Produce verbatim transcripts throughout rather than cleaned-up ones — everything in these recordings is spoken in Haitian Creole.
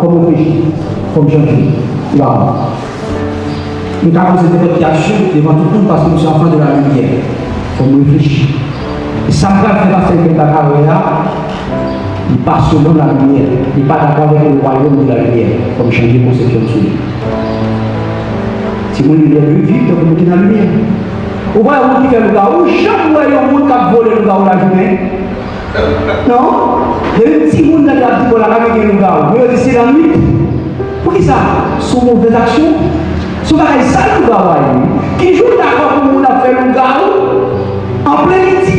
Fò m reflechi, fò m chanje. Li pa bon. M ka poze nenpòt ki aksyon devan tout moun paske m se enfant de la lumière. Fò m reflechi. E sa m pral fè pastè Michel pa ka wè a, li pa selon la limyè. Li pa dakò avèk le royaume de la lumière. Fò m chanje konsepsyon sou li. Timoun limyè dwe viv tankou moun ki nan limyè. Ou pa wè moun ki fè lougawou, ou janm wè yon moun k ap vole lougawou lajounen? Non. Depi timoun nan ap di bò lakay mwen gen lougawou. Men yo di se lannwit. Poukisa? Se yon movèz aksyon. Se yon bagay sal lougawou a ye. Ki jou w dakò pou moun ap fè lougawou an plen midi?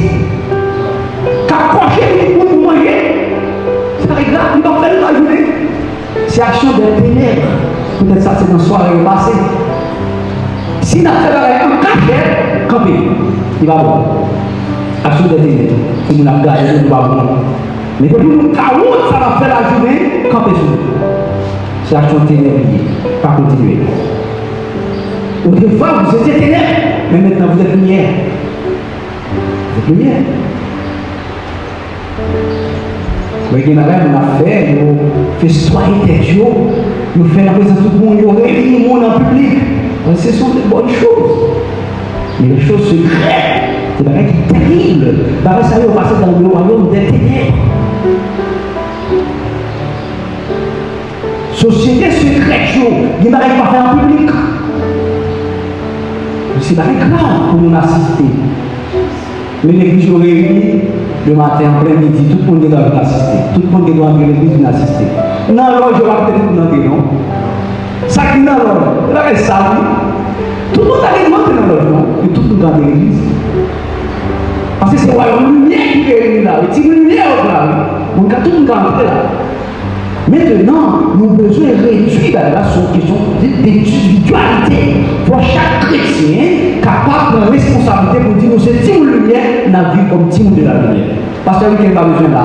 K ap kòche pitit moun pou manje? Se bagay grav, li p ap fè lougawou lajounen. Se aksyon dè tenèb. Poutèt sa, se nan sware yo pase. Si n ap fè bagay an kachèt, kanpe. Li pa bon. Aksyon dè tenèb. Si moun ap gade nou, li pa bon. Men depi nou ka wont sa n ap fè lajounen, kanpe sou nou. Se aksyon tenèb li ye. Pa kontinye. Autrefois, vous étiez ténèbres, mais maintenant vous êtes lumière. Vous êtes lumière. Men gen bagay moun ap fè, yo festwaye tèt yo, yo fè nan prezans tout moun, yo reyini moun an piblik. Bon, ce sont de bonnes choses. Men les choses secrètes, se bagay ki terib. Bagay sa yo pase dans le royaume des ténèbres. Sosyete sekrè yo, gen bagay ki pa fè an piblik. Se bagay grav pou moun asiste. Men legliz yo reyini, le maten, an plen midi, tout moun gen dwa vin asiste. Tout moun gen dwa antre legliz vin asiste. Nan lòj yo pa kite tout moun antre, non. Sa ki nan lòj, se bagay sal, wi. Tout moun ta gen dwa antre nan lòj, non. Men tout moun ka antre legliz. Paske se wayòm limyè ki reyini la, wi. Timoun limyè yo la, wi. Moun ka, tout moun ka antre la. Mentnan, nou bezwen redui bagay la sou yon kesyon de, de endividyalite. Fò chak kretyen kapab pran responsablite pou di nou se timoun limyè, n ap viv kòm timoun de la limyè. Pastè Riken pa bezwen la.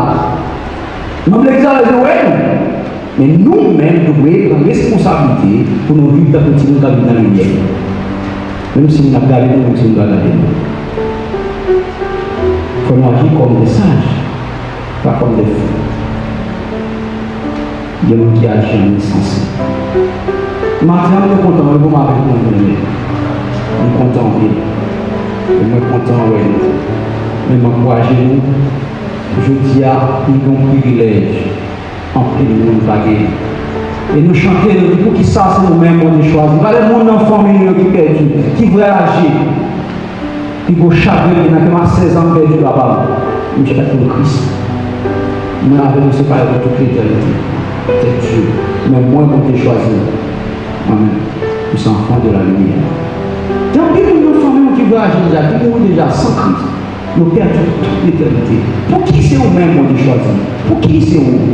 Manm legliz la bezwen wè nou. Men nou menm, nou dwe pran responsablite pou nou viv tankou timoun k ap viv nan limyè. Menm si moun ap gade nou, menm si moun pa gade nou. Fò nou aji kòm de saj, pa kòm de fou. Gen moun ki aji an ensanse. Maten an, mwen kontan, mwen kontan avèk nou, mwen, mwen kontan anpil. E mwen kontan wè nou. Men m ankouraje nou, jodi a, nou gen yon privilèj anpil moun pa gen. E nou chante, nou di, poukisa se nou menm Bondye chwazi? Gade moun nan fanmi nou yo ki pèdi, ki vwayaje. Pi gwo chagren ki nan kè m a sèz an m pèdi papa m. Misye pa t konn Kris. Mwen avè nou separe pou tout letènite. Tèt di, men mwen Bondye chwazi m. Mwen menm, m se enfant de la lumière. Gen anpil moun nan fanmi w ki vwayaje deja, ki mouri deja san Kris. Yo pèdi tout letènite. Pouki se ou menm Bondye chwazi? Pouki se ou?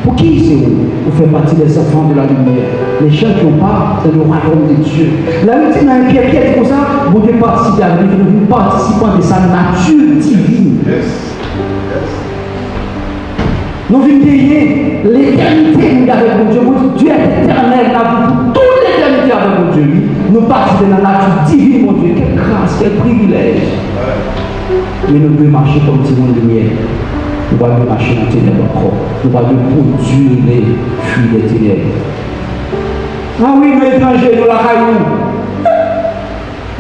Pouki se ou? Ou fè pati des enfants de la lumière, les gens qui ont part dans le royaume de Dieu. Lè nou di nan Pyè, Pyè di konsa, Bondye patisipe avè nou, nou vin patisipan de sa nati divin. Nou vin genyen letènite nou gen avèk Bondye. Bondye Dieu est éternel, n ap viv pou tout letènite avèk Bondye, wi. Nou patisipe nan nati divin Bondye. Kèl gras, kèl privilèj! Men nou dwe mache kòm timoun limyè. Nou pa dwe mache nan tenèb ankò. Nou pa dwe pwodui le fwi dè tenèb. A wi, nou etranje, nou lakay nou.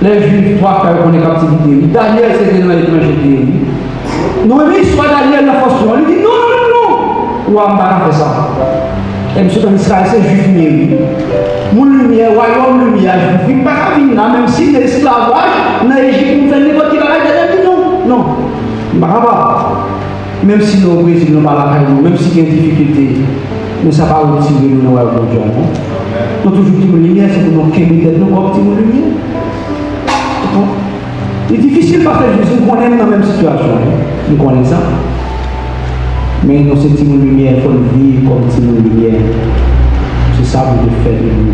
Lè Jwif, twa frè yo konnen kaptivite, wi. Danyèl se te nan etranje li te ye, wi. Nou renmen istwa Danyèl nan fòs nou an. Li di, non, non, non, non. Wa m pa ka fè sa. E misye konn Izrayèl se Jwif m ye, wi. Moun limyè, wayòm limyè a Jwif, wi. M pa ka vin la, menm si m nan esklavaj, nan Ejip, pou m fè nenpòt ki bagay, Danyèl di, non, non. M pa kapab. Menm si nou o Brezil, nou pa lakay nou, menm si gen difikilte, men sa pa retire nou nan wayòm Bondye a, non. Nou toujou timoun limyè, se pou nou kenbe tèt nou kòm timoun limyè. Li difisil, pastè Jezi, m konnen m nan menm sitiyasyon an, m konnen sa. Men nou se timoun limyè, fò n viv kòm timoun limyè. Se sa Bondye fè de nou.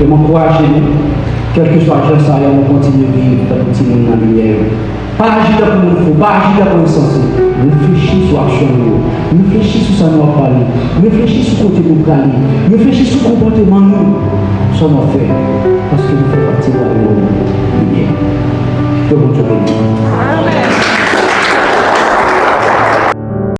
E m ankouraje nou, kèlkeswa jan sa ye, nou kontinye viv tankou timoun nan limyè yo. Pa aji tankou moun fou, pa aji tankou ensanse. Reflechi sou aksyon nou yo. Reflechi sou sa nou ap pale. Reflechi sou kote nou prale. Reflechi sou konpòteman nou. Sa nou ap fè. Paske nou fè pati de wayòm limyè. Ke Bondye beni. Amèn.